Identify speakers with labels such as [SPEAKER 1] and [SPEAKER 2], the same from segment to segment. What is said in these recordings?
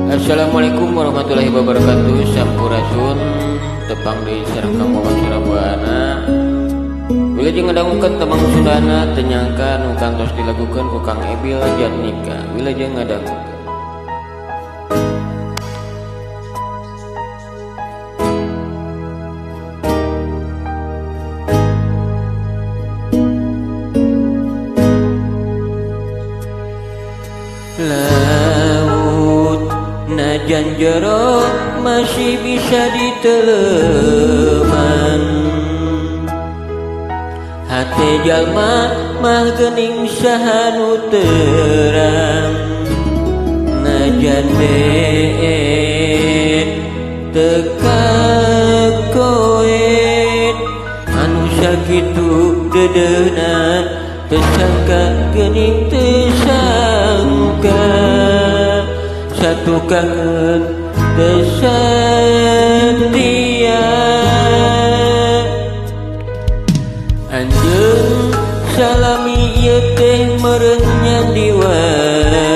[SPEAKER 1] Assalamualaikum warahmatullahi wabarakatuh. Sampurasun, tepang di sareng Kang Wawan Surabuana. Wilujeng ngadangukeun tembang Sundana Teu Nyangka nu kantos dilagukeun ku Kang Ebil Jatnika. Wilujeng ngadangukeun. Laut najan jero masih bisa diteleman, hate jalma mah geuning saha nu terang. Najan beet teu kakoet, anu sakitu deudeuhna teu sangka geuning teu sangka. Satu kangen teu satia, anjeun salami ieu teh meureun nyandiwara.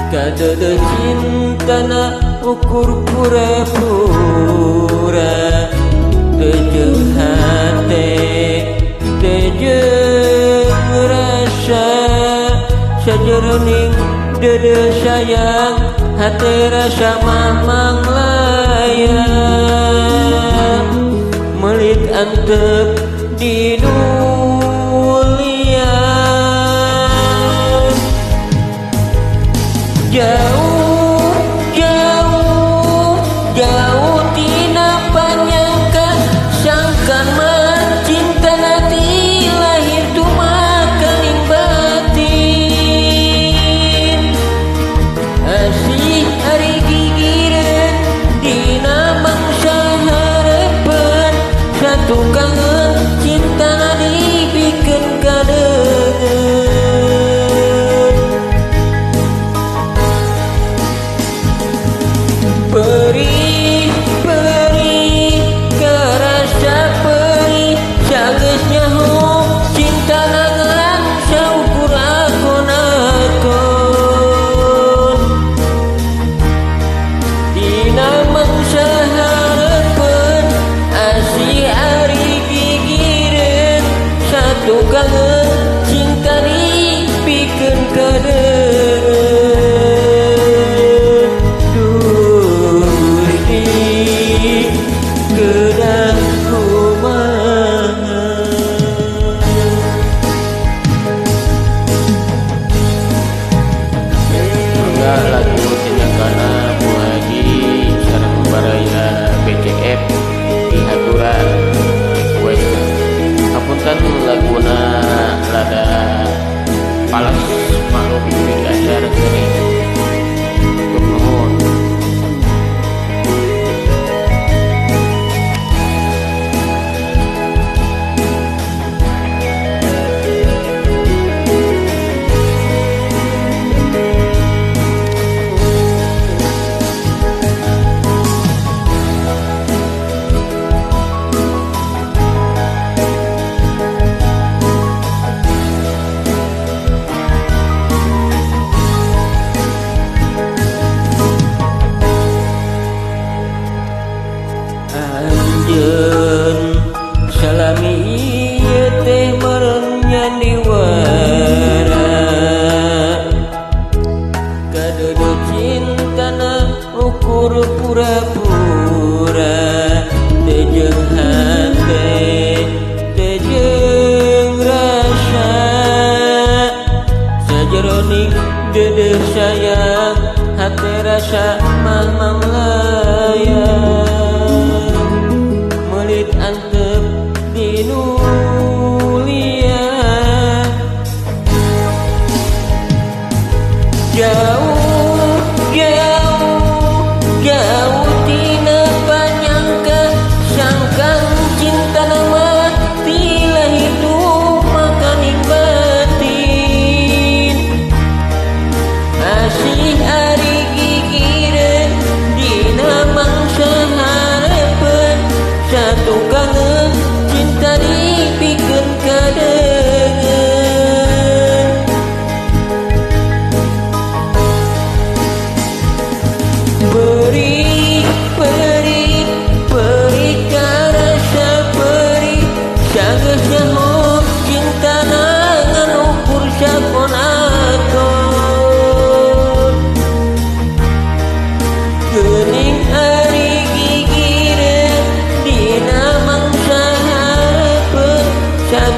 [SPEAKER 1] Kadeudeuh cintana ukur pura-pura, teu jeung hate teu jeung rasa. Sajeroning deudeuh sayang hate rasa mah manglayang. Melit antep di dunia jauh jauh jauh tina panyangka, sangkan mah cinta nanti lahir tumakaning batin. Asih ari gigireun dina mangsa hareupkeun, satu kangen cinta dibikeun kadeungeun. Perih perih kerasa perih, sageus nyaho cinta ngan saukur akon-akon. Dina mangsa hareupkeun asih ari gigireun, satu kangen cinta dibikeun kadeungeun. Gusti kedah kumaha. Mangga lagu Teu Nyangkana Bu Haji sareng baraya BCF dihaturan request. Hapunten laguna rada palas, maklum kuring dasar geuning. Hatur nuhun. Anjeun salami ieu teh meureun nyandiwara, kadeudeuh cintana ukur pura-pura, teu jeung hate teu jeung rasa. Sajeroning deudeuh sayang hate rasa mah manglayang. Melit antep di nulia jauh jauh jauh tina panyangka, sangkan cinta nama ti lahir makaning batin. Asih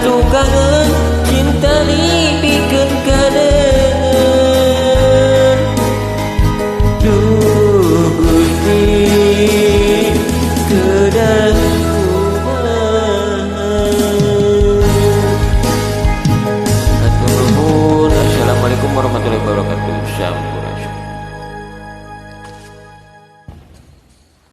[SPEAKER 1] Tukangan.